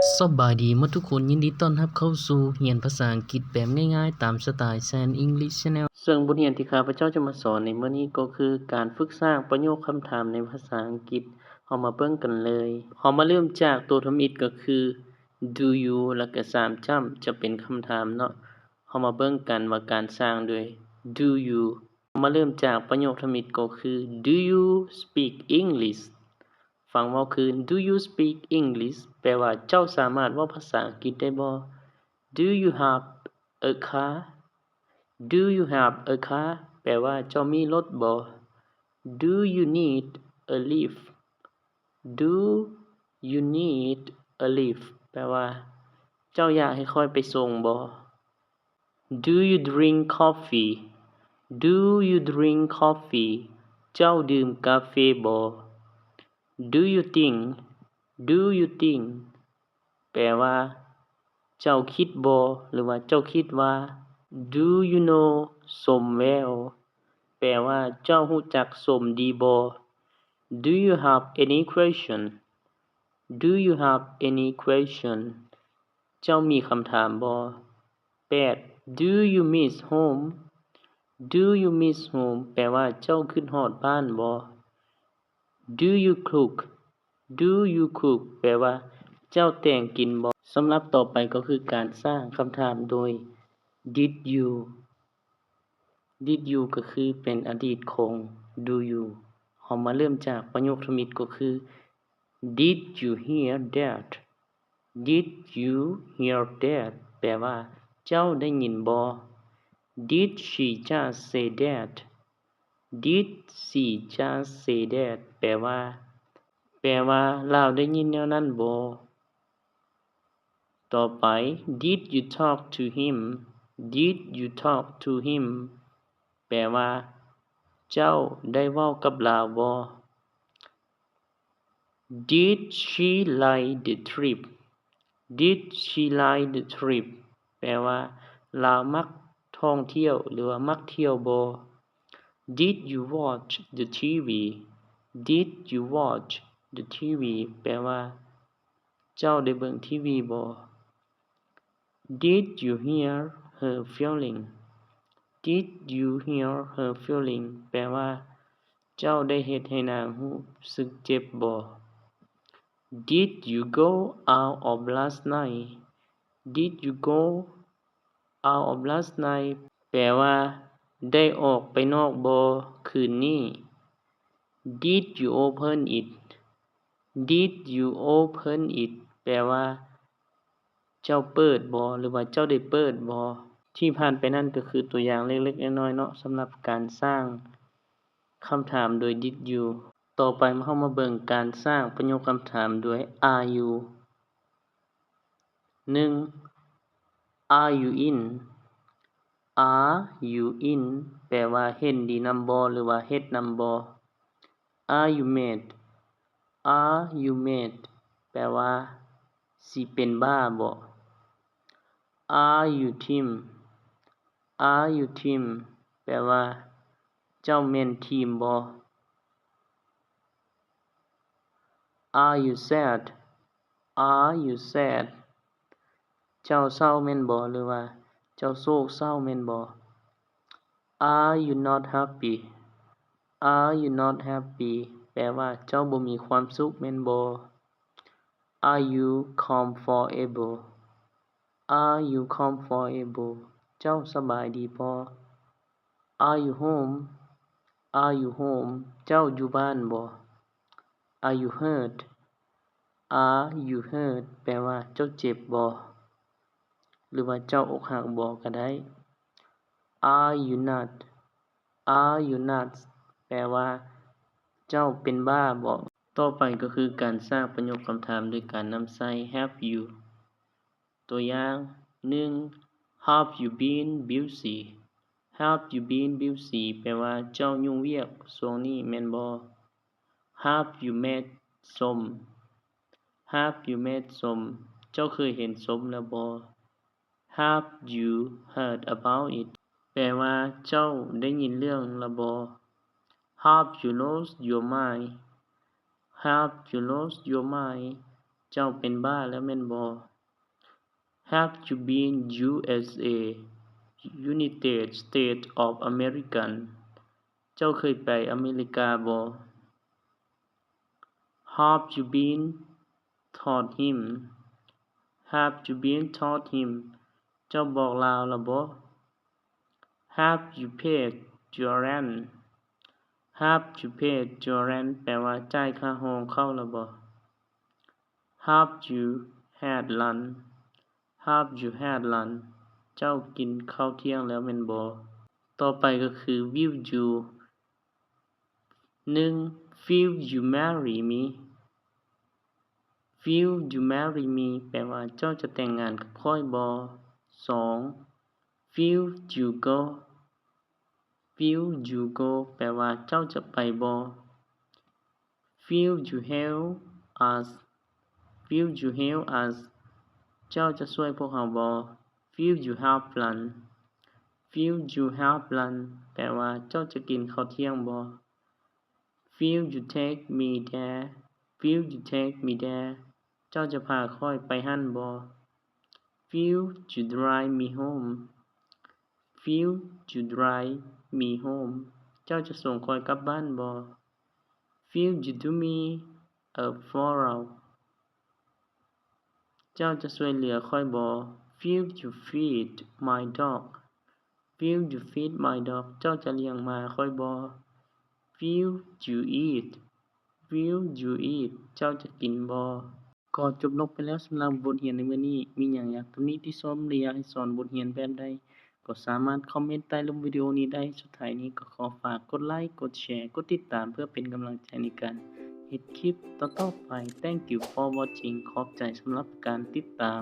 ສະບາຍດີໝົດທຸກຄົນ, ຍິນດີຕ້ອນຮັບເຂົ້າສູ່ຮຽນພາສາອັງກິດແບບງ່າຍໆ ຕາມສະໄຕແຊນ English Channel. ເຊິ່ງບົດຮຽນທີ່ຂ້າພະເຈົ້າຈະມາສອນໃນມື້ນີ້ກໍຄືການຝຶກສ້າງປະໂຫຍກຄຳຖາມໃນພາສາອັງກິດ. ເຮົາມາເບິ່ງກັນເລີຍ. ເຮົາມາເລີ່ມຈາກຕົວທຳອິດກໍຄື Do you ແລ້ວກໍສາມຈ້ຳ ຈະເປັນຄຳຖາມເນາະ. ເຮົາມາເບິ່ງກັນວ່າການສ້າງໂດຍ Do you. ເຮົາມາເລີ່ມຈາກປະໂຫຍກທຳອິດກໍຄື Do you speak English? ຟັງເວົ້າຄື Do you speak English? ແປວ່າ ເຈົ້າສາມາດເວົ້າພາສາອັງກິດໄດ້ບໍ່? Do you have a car? Do you have a car? ແປວ່າ ເຈົ້າມີລົດບໍ່? Do you need a lift? Do you need a lift? ແປວ່າ ເຈົ້າຢາກໃຫ້ຂ້ອຍໄປສົ່ງບໍ່? Do you drink coffee? Do you drink coffee? ເຈົ້າດື່ມກາເຟບໍ່? Do you think? Do you think? ແປວ່າ ເຈົ້າຄິດບໍ່ ຫຼືວ່າ ເຈົ້າຄິດວ່າ? Do you know Somwell? ແປວ່າ ເຈົ້າຮູ້ຈັກສົມດີບໍ່? Do you have any question? Do you have any question? ເຈົ້າມີຄຳຖາມບໍ່? ແປດ Do you miss home? Do you miss home? ແປວ່າ ເຈົ້າຄິດຮອດບ້ານບໍ່? Do you cook? Do you cook? ແປວ່າ ເຈົ້າແຕ່ງກິນບໍ່? ສຳລັບຕໍ່ໄປກໍຄືການສ້າງຄຳຖາມໂດຍ Did you? Did you ກໍຄືເປັນອະດີດຂອງ Do you. ເຮົາມາເລີ່ມຈາກປະໂຫຍກທຳອິດກໍຄື Did you hear that? Did you hear that? ແປວ່າ ເຈົ້າໄດ້ຍິນບໍ່? Did she just say that? Did she just say that? ແປວ່າ ແປວ່າ ລາວໄດ້ຍິນແນວນັ້ນບໍ່? ຕໍ່ໄປ Did you talk to him? Did you talk to him? ແປວ່າ ເຈົ້າໄດ້ເວົ້າກັບລາວບໍ່? Did she like the trip? Did she like the trip? ແປວ່າ ລາວມັກທ່ອງທ່ຽວ ຫຼືວ່າ ມັກທ່ຽວບໍ່? Did you watch the TV? Did you watch the TV? ແປວ່າ ເຈົ້າໄດ້ເບິ່ງທີວີບໍ່? Did you hear her feeling? Did you hear her feeling? ແປວ່າ ເຈົ້າໄດ້ເຮັດໃຫ້ນາງຮູ້ສຶກເຈັບບໍ່? Did you go out of last night? Did you go out of last night? ແປວ່າ ໄດ້ອອກໄປນອກບໍ່ຄືນນີ້? Did you open it? Did you open it? ແປວ່າ ເຈົ້າເປີດບໍ່ ຫຼືວ່າ ເຈົ້າໄດ້ເປີດບໍ່? ທີ່ຜ່ານໄປນັ້ນກໍຄືຕົວຢ່າງເລັກໆນ້ອຍໆເນາະ ສຳລັບການສ້າງຄຳຖາມໂດຍ Did you. ຕໍ່ໄປເຮົາມາເບິ່ງການສ້າງປະໂຫຍກຄຳຖາມໂດຍ Are you. ໜຶ່ງ Are you in? Are you in? ແປວ່າ ເຫັນດີນຳບໍ່ ຫຼືວ່າ ເຮັດນຳບໍ່? Are you mad? Are you mad? ແປວ່າ ຊິເປັນບ້າບໍ່? Are you team? Are you team? ແປວ່າ ເຈົ້າແມ່ນທີມບໍ່? Are you sad? Are you sad? ເຈົ້າເສົ້າແມ່ນບໍ່ ຫຼືວ່າ ເຈົ້າໂສກເສົ້າແມ່ນບໍ່? Are you not happy? Are you not happy? ແປວ່າ ເຈົ້າບໍ່ມີຄວາມສຸກແມ່ນບໍ່? Are you comfortable? Are you comfortable? ເຈົ້າສະບາຍດີບໍ່? Are you home? Are you home? ເຈົ້າຢູ່ບ້ານບໍ່? Are you hurt? Are you hurt? ແປວ່າ ເຈົ້າເຈັບບໍ່ ຫຼືວ່າ ເຈົ້າອົກຫັກບໍ່ກໍໄດ້. Are you nuts? Are you nuts? ແປວ່າ ເຈົ້າເປັນບ້າບໍ່? ຕໍ່ໄປກໍຄືການສ້າງປະໂຫຍກຄຳຖາມໂດຍການນຳໃຊ້ Have you. ຕົວຢ່າງ ໜຶ່ງ Have you been busy? Have you been busy? ແປວ່າ ເຈົ້າຫຍຸ້ງວຽກຊ່ວງນີ້ແມ່ນບໍ່? Have you met Som? Have you met Som? ເຈົ້າເຄີຍເຫັນສົມແລ້ວບໍ່? Have you heard about it? ແປວ່າ ເຈົ້າໄດ້ຍິນເລື່ອງລະບໍ່? Have you lost your mind? Have you lost your mind? ເຈົ້າເປັນບ້າແລ້ວແມ່ນບໍ່? Have you been U S A, United States of America? ເຈົ້າເຄີຍໄປອາເມລິກາບໍ່? Have you been told him? Have you been told him? ເຈົ້າບອກລາວແລ້ວບໍ່? Have you paid your rent? Have you paid your rent? ແປວ່າ ຈ່າຍຄ່າຫ້ອງເຂົາແລ້ວບໍ່? Have you had lunch? Have you had lunch? ເຈົ້າກິນເຂົ້າທ່ຽງແລ້ວແມ່ນບໍ່? ຕໍ່ໄປກໍຄື Will you? ໜຶ່ງ Will you marry me? Will you marry me? ແປວ່າ ເຈົ້າຈະແຕ່ງງານກັບຂ້ອຍບໍ່? ສອງ Will you go? Will you go? ແປວ່າ ເຈົ້າຈະໄປບໍ່? Will you help us? Will you help us? ເຈົ້າຈະຊ່ວຍພວກເຮົາບໍ່? Will you have lunch? Will you have lunch? ແປວ່າ ເຈົ້າຈະກິນເຂົ້າທ່ຽງບໍ່? Will you take me there? Will you take me there? ເຈົ້າຈະພາຂ້ອຍໄປຫັ້ນບໍ່? Will you drive me home? Will you drive me home? ເຈົ້າຈະສົ່ງຂ້ອຍກັບບ້ານບໍ່? Will you do me a favor? ເຈົ້າຈະຊ່ວຍເຫຼືອຂ້ອຍບໍ່? Will you feed my dog? Will you feed my dog? ເຈົ້າຈະລ້ຽງໝາຂ້ອຍບໍ່? Will you eat? Will you eat? ເຈົ້າຈະກິນບໍ່? ກໍຈົບລົງໄປແລ້ວສຳລັບບົດຮຽນໃນມື້ນີ້. ມີຫຍັງຢາກຕຳໜິຕິຊົມ ຫຼື ຢາກໃຫ້ສອນບົດຮຽນແບບໃດ ກໍສາມາດຄອມເມັນໃຕ້ລຸ່ມວິດີໂອນີ້ໄດ້. ສຸດທ້າຍນີ້ກໍຂໍຝາກກົດໄລ, ກົດແຊ, ກົດຕິດຕາມ ເພື່ອເປັນກຳລັງໃຈໃນການເຮັດຄລິບຕໍ່ໆໄປ. Thank you for watching. ຂອບໃຈສຳລັບການຕິດຕາມ.